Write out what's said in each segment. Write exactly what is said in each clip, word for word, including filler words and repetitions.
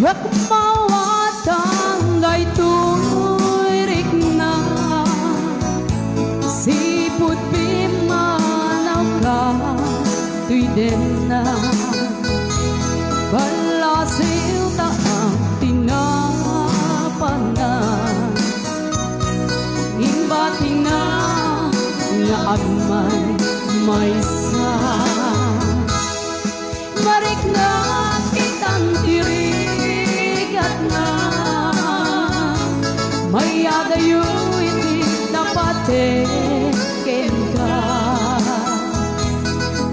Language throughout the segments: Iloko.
Diak mawatan daytoy rikna, sipud pimmanawka toy denna. Ballasiw ta ang tinapana, imbatina nga agmaymaysa. Mariknak itan ti rigatna, mayadayo iti napateg kenka.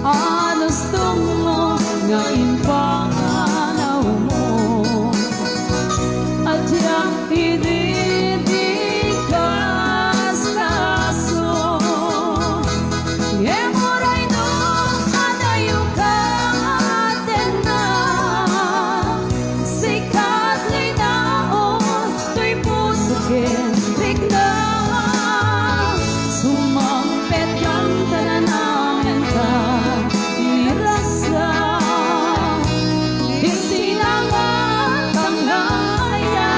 Anus tummo nga impanawmo, a diak idi dikaskaso. Ngem uray no adayo katenna, sikat linaon toy puso ken rikna. Sumangpet lang ta nanangenta ni rasa, ti sinangan pangaya.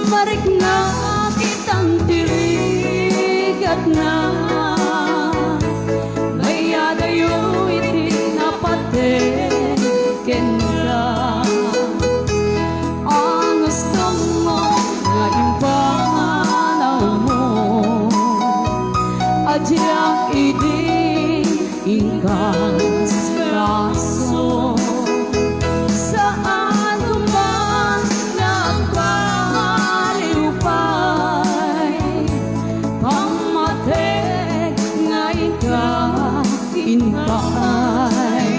Mariknak itan ti rigatna, mayadayo iti napateg kenka. Anus tummo nga impanawmo, a diak idi inkaskaso. Saan man nga agpaliw pay, pammateg nga inka inpaay.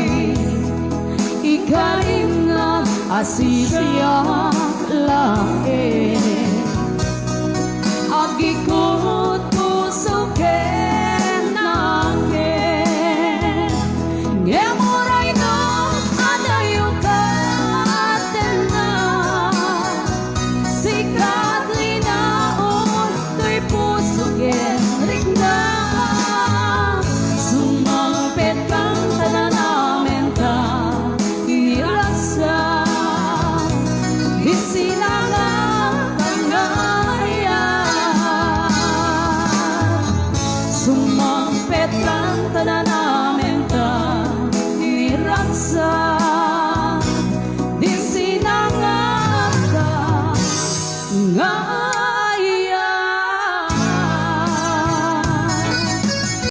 Ikalimna a siak laeng.